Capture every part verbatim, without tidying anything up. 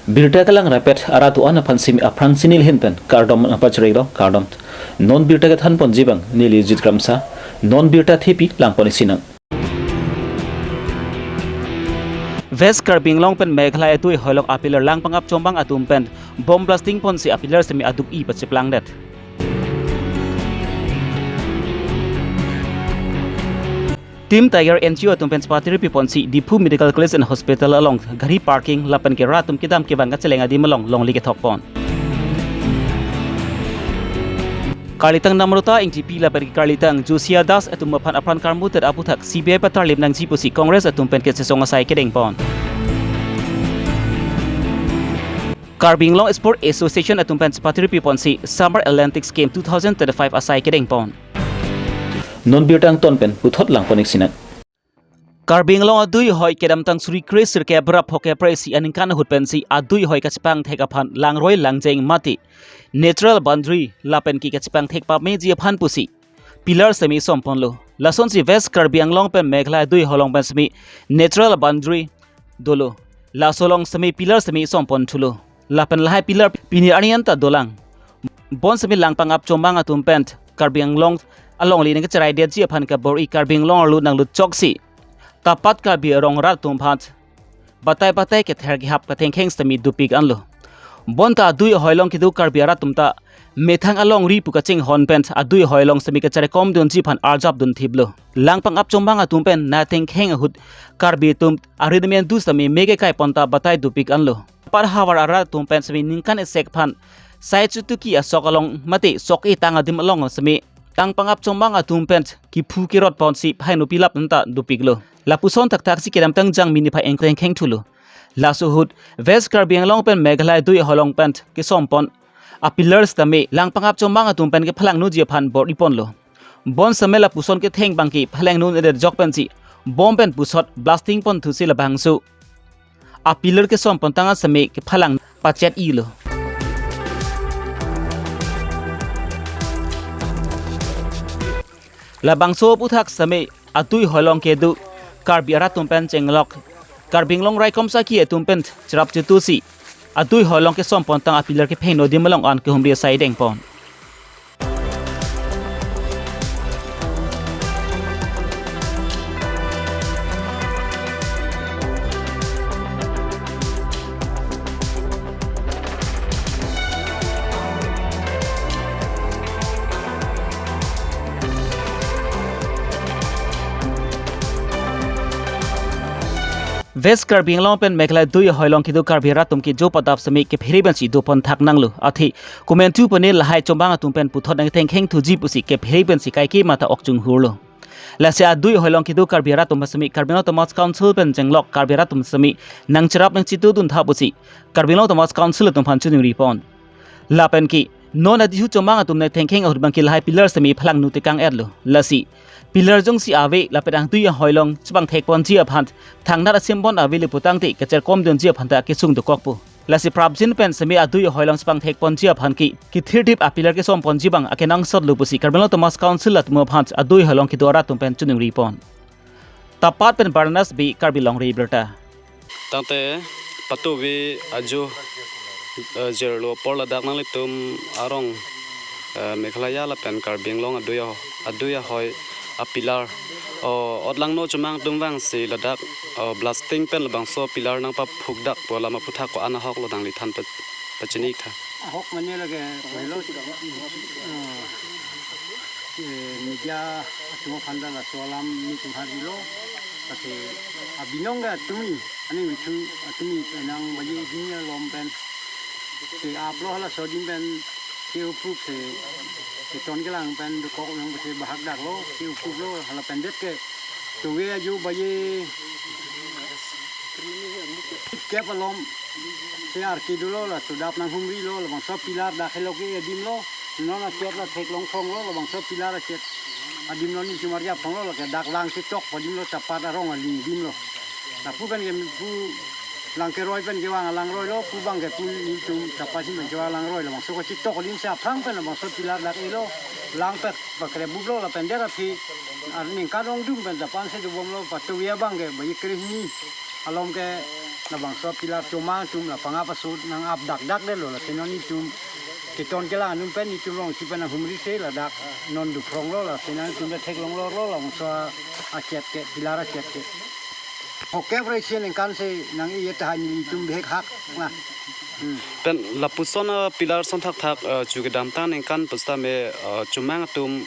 Birta kelang rapet arat do-an aphan simi aphrang si neli ahin pen kardom nangpachirilo, kardom. Non birta kethan ponji abang neli Jit Kramsa, non birta thepi lang pon isi nang. West Karbi Anglong pen Meghalaya adui hoilong a-pillar langpangap chombang atum pen bomb blasting ponsi a-pillar simi aduk-i pachiplang det. Team Tiger N G O atum pen chepatiri pi ponsi Diphu Medical College and Hospital along gari parking lapen ke rat atum kedam kevang kacheleng adim along longle kethok pon. Karlitang Namrata Engtipi lapen ke Karlitang Josia Das atum aphan apran karmutet aputhak C B I patarlip nangji pusi Congress atum pen kachesong asai kedeng pon. Karbi Anglong Sport Association atum pen chepatiri pi ponsi Summer Olympics Game two thousand twenty-five asai kedeng pon. Non birta angton pen puthot lang pon isi nang. Karbi Anglong adui hoi kedamtang suri kre sirkep ra phokep ra isi aningkan ahut pensi adui hoi kachepangthek aphan langroi langjeng mate natural boundary lapen ke kachepangthek pameji aphan pusi pillar simi som ponlo. Lasonsi West Karbi Anglong pen Meghalaya adui hoilong pen simi natural boundary dolo. Laso along simi pillar simi som pon thulo. Lapen lahai pillar pini arni anta dolang. Bonsimi langpangap chombang atum pen Karbi Anglong alongle nangkacherai detji aphan kabor-i Karbi Anglong arlo nanglut choksi tapat Karbi arong rat atum aphan batai batai kether kehap kathengkheng simi dopik anlo. Bonta adui hoilong kedo Karbi arat atum ta methang alongri pu kachinghon pen adui hoilong simi kacherekom dunji aphan arjap dun thiplo. Langpangap chombang atum pen nangthengkheng ahut Karbi atum aridmen du simi meke kai ponta batai dopik anlo. Par havar arat atum pen simi ningkan esek aphan sai chutuki asok along mate sok etang adim along simi langpangap chombang atum pen kiphu kerot ponsi phai nopi lap nta dopiklo. Lapuson thakthak si kedamtang jangmi niphai engkreng kheng thulo. Laso ahut West Karbi Anglong pen Meghalaya adui hoilong pen kesom pon a-pillar sitame langpangap chombang atum pen kephalang noji aphan bor-i ponlo. Bonsimi lapuson ketheng abangke phalang non eder jok pensi bomb pen pusot blasting pon thusi labangso a-pillar kesom pon tang asemi kephalang pachet-ilo. Labangso aputhak semi adui hoilong kedo Karbi arat atum pen chenglok Karbi Anglong raikom saki atum pen cherap chetusi adui hoilong kesom pon tang a-pillar kepheng nodim along an kehumri asai deng pon. West Karbi Anglong pen Meghalaya adui hoilong kedo Karbi arat atum kejo padap semi kephere pensi do pon thak nanglo. Athe komantu pone lahai chombang atum pen puthot nangthengkheng thuji pusi kephere pensi kaike mata ok chunghurlo. Lasi adui hoilong kedo Karbi arat atum semi Karbi Anglong Autonomous Council pen chenglok Karbi arat atum semi nangcherap nangchetu dun tha pusi Karbi Anglong Autonomous Council atum aphan chuningri pon. Lapen ke non adihu chombang atum nangthengkheng ahut abangke lahai pillar semi phalang nu tekang etlo. Lasi pillar jongsi ave lapen adui hoilong chepangthek ponji aphan thangnat asim pon ave le putangte kacherkom dunji aphan ta kesung dokokpo. Lasi prapjin pen semi adui hoilong chepangthek ponji aphan ke kithir dip a-pillar kesom ponji abang akenangsot lo pusi Karbi Anglong Autonomous Council atum aphan adui hoilong kedo arat atum pen chuningri pon. Tapat pen Barnas bi Karbi Longri Birta. Tangte patuvi ajo, eh, jirlo apor ladak nanglitum arong, eh, Meghalaya lapen Karbi Anglong adui a-, adui ahoi a-pillar, o, otlangno chomang atum vangsi ladak, o, blasting pen labangso pillar nangpaphuk dak pu alam aputhak ko-an ahok lo nangli than pa-, pachini tha. Ahok mane lake, eh, eh, media atum aphan ta laso alam nelitum harilo, lake abinong ke atumi, ani mithu atumi penang baji hini alom pen ke aplo hala sodim pen ke-upruk ke, keton kelang pen dokok long ke bahak dak lo, ke-upruk lo, hala pen det ke tuwe aju baji kep alom ke arki dolo, la sudap nanghumri lo, labangso pillar dak helo ke adim lo, non aket la theklong thong lo, labangso pillar aket adim lo nelitum arjap thong lo, lake dak lang ketok adim lo, tapat arong aling adim lo. Lapu pen ke pu lang keroi pen kevang alangroi lo, pu abang ke pu nelitum tapat si pen kevang alangroi, labangso kachetok adim si aphrang pen labangso pillar dak elo, lang pek pakrebup lo, lapen det aphi arni ningkan ongdung pen tapan si dobom lo, patuwi abang ke baji krehini alom ke Labangso pillar chomang atum la pangap asut nang-ap dakdak detlo, lasi non itum keton kelang anum pen itum rong si pen nanghumri se ladak non duphronglo, lasi nang itum ta theklonglorlo labangso achet ke, pillar achet ke. Hokep resi ningkan si nang-e tahai nelitum bihek hak na. Hmm. Pen lapuson, eh, pillar son thakthak, eh, chu kedamtang ningkan pusitame, eh, chomang atum,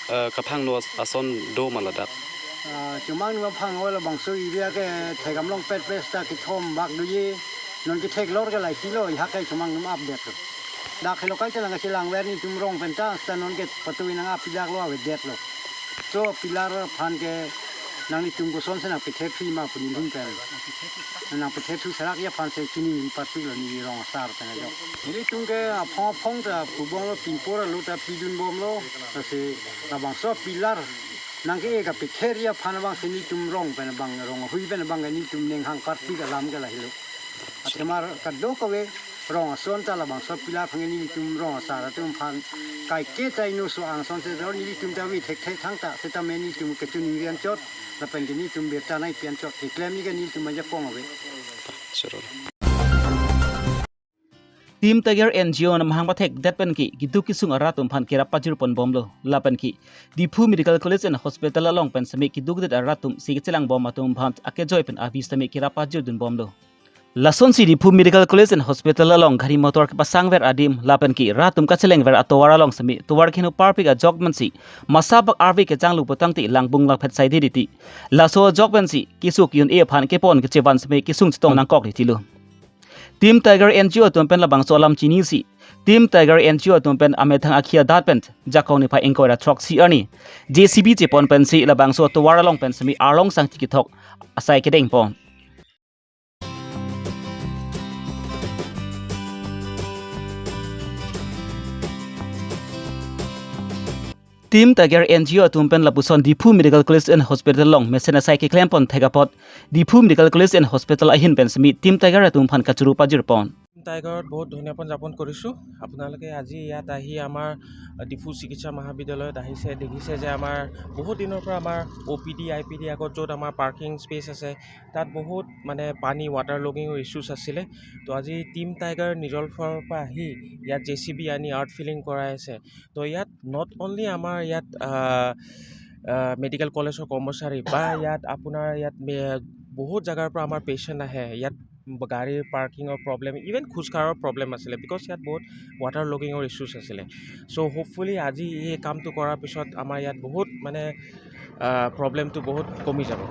eh, kaphangno as-, ason do ma ladak? Ah, chomang atum aphangno labangso area ke thek-am longpet pes ta kethom bak doji, non ketheklor ke laisilo, ihak ke chomang atum ap detlo. Dak helo kai ta nang kachelangver nelitum rong pen ta, seta non ke patui nang-ap daklo, ave detlo. So pillar aphan ke nanglitum kosonsi nangpethe phri ma pu nelitum pen. Nangpethe thu serak ya aphan si chiningri parpiklo neli rong asar pen ajok. Nelitum ke aphong aphong ta pubomlo, pinpur alo ta pidunbomlo, lasi labangso pillar nang ke-e kapethe ri aphan abang si nelitum rong pen abang, rong ahui pen abang ke nelitum ning hang parpik alam ke lahelo. Athema kadokave rong ason ta labangso pillar aphan ke nelitum rong asar atum aphan kaike ta inut so-an ason si do, nelitum ta ave thekthe thangta, setame nelitum kachiningri anchot lapen ke nelitum birta nangpi anchot, keklem ni ke nelitum ajakong ave. Sure. Team Tiger N G O mahang pathekdet pen ke keduk kesung arat atum aphan kerap pajirponbomlo. Lapen ke Diphu Medical College and Hospital along pen semi kedukdet arat atum si kechelangbom atum aphan akejoi pen avi semi kerap pajirdunbomlo. Lasonsi Diphu Medical College and Hospital along gari motor kepasangver adim lapen ke rat atum kachelengver atovar along semi tovar keheno parpik ajok mansi masapak arve kejanglu putangte langbung langphet saide riti. Laso ajok pensi keso ke-un-e aphan kepon kechevan semi kesung chetong nangkok ritilo. Team Tiger N G O atum pen labangso alam chinisi Team Tiger N G O atum pen amethang akhi adat pen jakong niphai ingkoi ra throksi arni J C B chepon pensi labangso tovar along pen semi arlong sangti kethok asai kedengpon. Team Tiger N G O atum pen lapuson Diphu Medical College and Hospital along mesen asai keklempon thek apot Diphu Medical College and Hospital ahin pen semi Team Tiger atum aphan kachuru pajirpon. Tiger-ত বহুত ধন্যবাদ জ্ঞাপন কৰিছোঁ। আপোনালোকে আজি ইয়াত আহি আমাৰ ডিফু চিকিৎসা মহাবিদ্যালয়ত আহিছে, দেখিছে যে আমাৰ বহুত দিনৰ পৰা আমাৰ O' P D, I P D আগত য'ত আমাৰ পাৰ্কিং স্পেচ আছে, তাত বহুত মানে পানী, ৱাটাৰ লগিঙৰ ইছ্যুজ আছিলে। তো আজি টিম টাইগাৰ নিজৰ ফালৰ পৰা আহি ইয়াত জে চি বি আনি আৰ্ট ফিলিং কৰাই আছে। তো ইয়াত নট অনলি আমাৰ ইয়াত, আহ, আহ, মেডিকেল কলেজৰ কৰ্মচাৰী বা ইয়াত আপোনাৰ ইয়াত মে-, বহুত জেগাৰ পৰা আমাৰ পেচেণ্ট আহে। ইয়াত গাড়ীৰ পাৰ্কিঙৰ প্ৰব্লেম, ইভেন খোজকাঢ়াৰ প্ৰব্লেম আছিলে, বিকজ ইয়াত বহুত ৱাটাৰ লগিঙৰ ইছ্যুজ আছিলে। চ' হোপফুলি আজি এই কামটো কৰাৰ পিছত আমাৰ ইয়াত বহুত মানে, আহ, প্ৰব্লেমটো বহুত কমি যাব।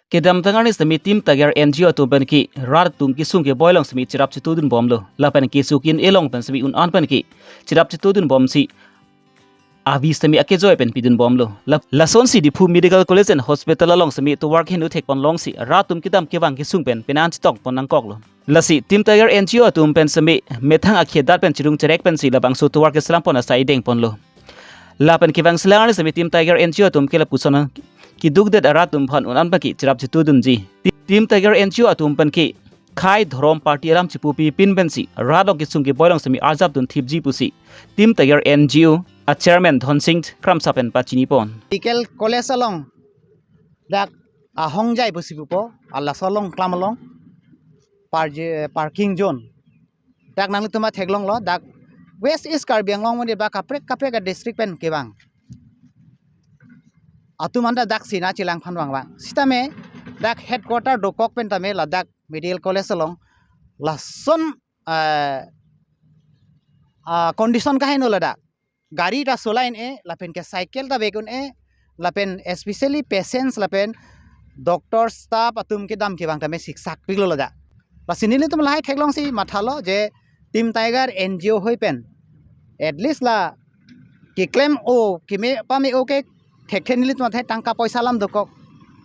Kedamtang arni semi Team Tiger N G O atum pen ke rat atum kesung keboi along semi cherap chetudunbomlo. Lapen keso ke-un-e along pen semi un-an pen ke cherap chetudunbomsi avi semi akejoi pen pidunbomlo. La, lasonsi Diphu Medical College and Hospital along semi tovar keheno thekpon longsi rat atum kedam kevang kesung pen penan chetongpon nangkoklo. Lasi Team Tiger N G O atum pen semi methang akhi adat pen chirung cherek pensi labangso tovar keselangpon asai dengponlo. Lapen kevangselang arni semi Team Tiger N G O atum ke lapuson kedukdet arat atum aphan un-an pen ke cherap chetudunji. Team Tiger N G O atum pen ke khei dhorom party alam chepupipin pensi rat along kesung keboi along semi arjapdun thipji pusi Team Tiger N G O a chairman Dhonsing Kramsa pen pachinipon. Medical College along dak ahongjai pusi pupo, a laso along klam along parje-, parking zone. Dak nanglitum theklonglo, dak West East Karbi Anglong monit ba kaprek kaprek a district pen kevang atum anta dak sina chelang aphan vangvang. Sitame dak headquarter dokok pen tame ladak Medical College along lason, eh, ah, condition kaheno ladak. Gari ta solai un-e, lapen ke cycle ta bek un-e, lapen especially patients lapen doctor staff atum kedam kevang tame siksak piklo ladak. Lasi nelitum lahai theklongsi mathalo je Team Tiger N G O hoi pen at least la keklem-o, keme pame-o ke thekthe nelitum athai tangka poisa alam dokok.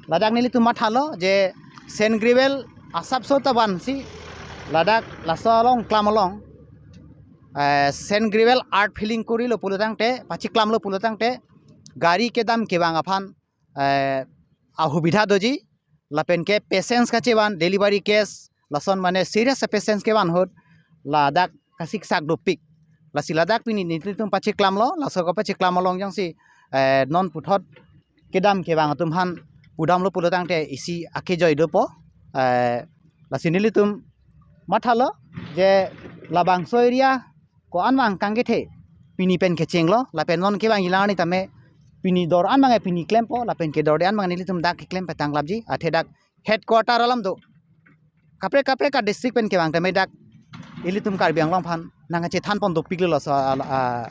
Ladak nelitum mathalo je sand gravel asapso ta vansi ladak laso along klam along, eh, sand gravel art filling korilo pulotangte, pachiklamlo pulotangte, gari kedam kevang aphan, eh, ahubidha doji, lapen ke patients kachevan, delivery case, lason mane serious patients kevan ahut, ladak kasiksak dopik. Lasi ladak pini nelitum pachiklamlo, laso kapachiklam along jongsi, eh, non puthot kedam kevang atum aphan pudamlo pulotangte isi akejoi dopo. Eh, lasi nelitum mathalo je labangso area ko-an vang kangkethe pini pen kechenglo, lapen non kevang ilang arni tame pini dor an vang pini klempo, lapen kedorde an vang nelitum dak keklem petang lapji, athe dak headquarter alam do. Kaprek kaprek a-district pen kevang tame dak ilitum Karbi Anglong aphan nangchethan pon dopiklo laso a, a,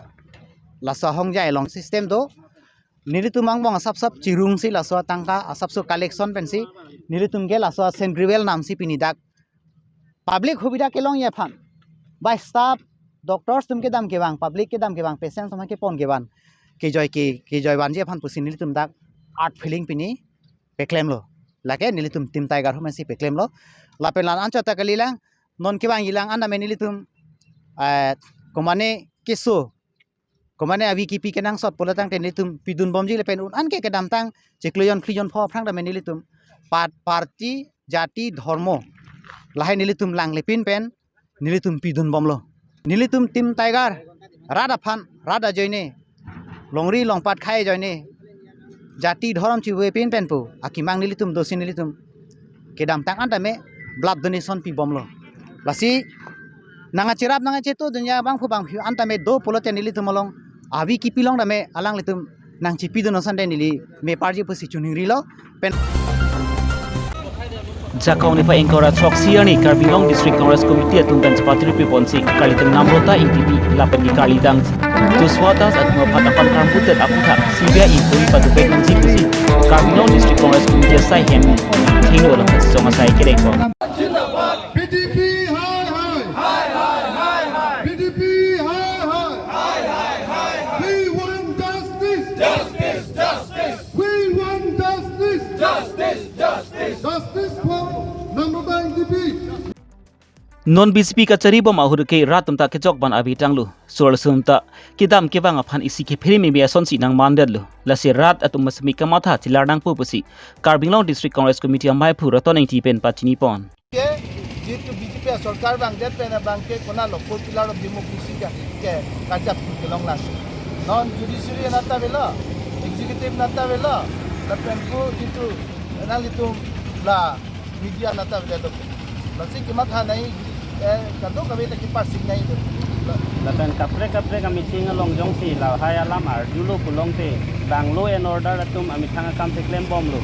laso ahongjai along system do. Nelitum angbong asapsap chirungsi laso atangka asapso collection pensi nelitum ke laso Saint Gabriel namsi pini dak public hubida kelongji aphan, by staff, doctors atum kedam kevang, public kedam kevang, patients atum kepon kevan, kejoi ke, kejoi vanji aphan pusi nelitum dak art filling pini peklemlo. Lake nelitum Team Tiger atum pensi peklemlo. Lapen la-an anchot ta kalilang, non kevang ilang an tame nelitum, eh, komane keso, komane avi kipi kenangsot pulo tangte nelitum pidun bomji lapen un an ke kedamtang chiklo jon phli jon pho aphrang tame nelitum pat party, jati, dhormo lahai nelitum langle pin pen nelitum pidun bomlo. Nelitum Team Tiger rat aphan, rat ajoine, longri longpat khai ajoine, jati dhorom chibu pin pen pu akemang nelitum dosi nelitum kedamtang an tame blood donation pi bomlo. Lasi nangcherap nangchetu dunia bangphu bangphi an tame do pulote nelitum along avi kipi along tame alanglitum nangchipidun ason te neli meparji pusi choningrilo. Pen Jakong niphai ingkoi ra throksi arni Karbi Anglong District Congress Committee atum pen chepatiri pi ponsi karlidang Namrata Ingtipi lapen ke karlidang Joshua Das atum aphan aphan karmputet aputhak C B I inquiry padopek nangji pusi Karbi Anglong District Congress Committee asai hem thengno lapen song asai kereng ko. P D P hai hai. Hai hai hai hai. P D P hai hai. Hai hai hai hai. We want justice. Justice, justice. We want justice. Justice, justice. Justice for Namrata Ingtipi. Non B J P kachari bom ahut ke rat atum ta kechok ban avi tanglo. Sur arsum ta kedam kevang aphan isi kephere meme asonsi nangmandetlo. Lasi rat atum asemi kamatha chelar nangpo pusi Karbi Anglong District Congress Committee amaiphu Raton Ingti pen pachini pon. Ke, jitu B J P sorkar bang det pen abang ke konatlo four pillar of democracy ke, ke karjap kelong lang. Non judiciary nata avelo, executive nata avelo, lapen ko jitu nanglitum la media nata avelo. Lasi kematha nai, eh, kadokave ta kepasik nai do. Lapen kaprek kaprek a-meeting along jongsi lahai alam arjulo pulote bang law and order atum amethang akam si klem bomlo.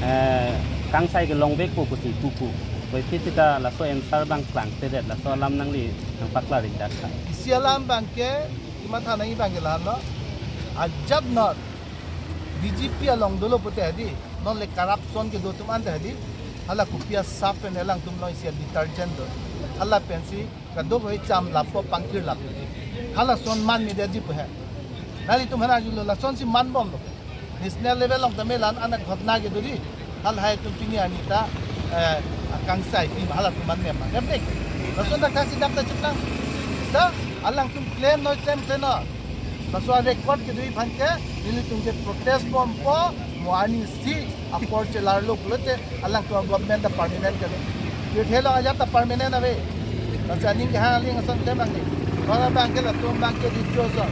Eh, kangsai kelong vekpo pusi pupu. Koi phi sita laso answer bang klangtedet, laso alam nangli nangpaklar ik dak tha. Isi alam bang ke, kematha nai bang ke lahenlo. Ajat non B J P along dolo pute hadi, non le corruption kedo atum ante hadi, hala kopi asap pen alangtum along isi detergent do. Hala pensi kadokave cham lapo pangkir lapo. Halason man medetji pu he. Nanglitum hana julo lasonsi man bomlo. National level along tame la-an aghotna kedo di. Halahai atum pini arni ta, eh, akangsai pi halatum man mema. Nep dek. Lason ta kasi dam ta chiplang. Ta alangtum klem noi klem klem noi. Laso record kedo aphan ke nelitum ke protest bompo, mo arnisi apor chelarlo pulote alangtum government ta permanent kali. Pirthe along ajat ta permanent ave. Laso aning kehang aling ason klem abang ni. Kora bang ke latum bang ke recho ason.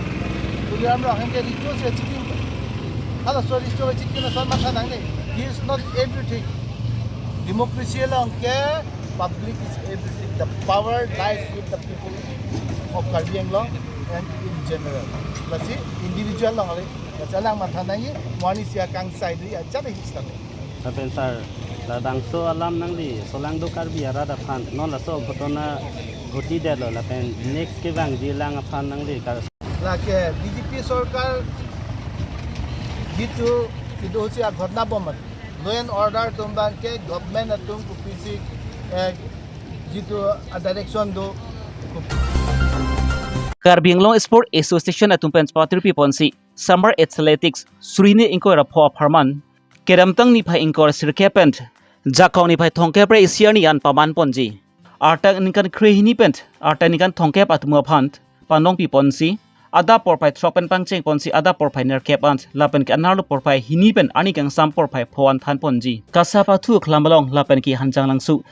Tuliram Ronghang ke recho si chitin. Halaso recho chitin ason matha nangne. He is not everything. Democracy along ke public is everything. The power lies with the people of Karbi Anglong and in general. Lasi individual along kali. Lasi alang matha nangji, mo arnisi akangsai do ajat hi sitame. Lapen sir, labangso alam nangli solangdo Karbi arat aphan non laso ghotona ghotidetlo lapen next kevangji alam aphan nangli kar- Lake B J P sorkar jitu kedo si aghotna bom, law and order atum bang ke government atum kopisi, eh, jitu a-direction do. Karbi Anglong Sport Association atum pen chepatiri pi ponsi Summer Athletics surini ingkoi ra pho apharman kedamtang niphai ingkoi ra sirkep pen Jakong niphai thomkep ra isi arni an paman ponji. Arta ningkan krehini pen arta ningkan thomkep atum aphan panong pi ponsi, adap porphai throk pen pangcheng ponsi adap porphai nerkep an, lapen ke anerlo porphai hini pen arni kangsam porphai pho an than ponji. KASA pathu aklam along lapen ke Hanjanglangso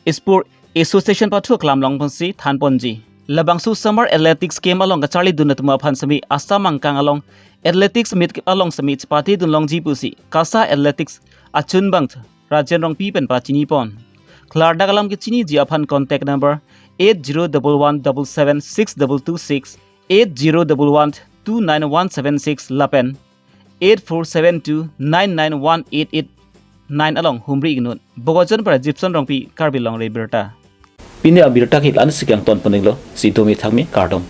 Sport Association pathu aklam along ponsi than ponji. Labangso Summer Athletics Camp along kacharlidun atum aphan semi Assam angkang along Athletics Meet along semi chepatedun longji pusi KASA Athletics achunbang Rajen Rongpi pen pachini pon. Klardak alam kechiniji aphan contact number eight zero double one double seven six double two six, eight zero double one two nine one seven six lapen eight four seven two nine nine one eight eight nine along humri ingnut. Bokajan para Gibson Rongpi, Karbi Longri Abirta. Pini abirta ke la-ansi kangton ponlo, si domi thangmi, kardom.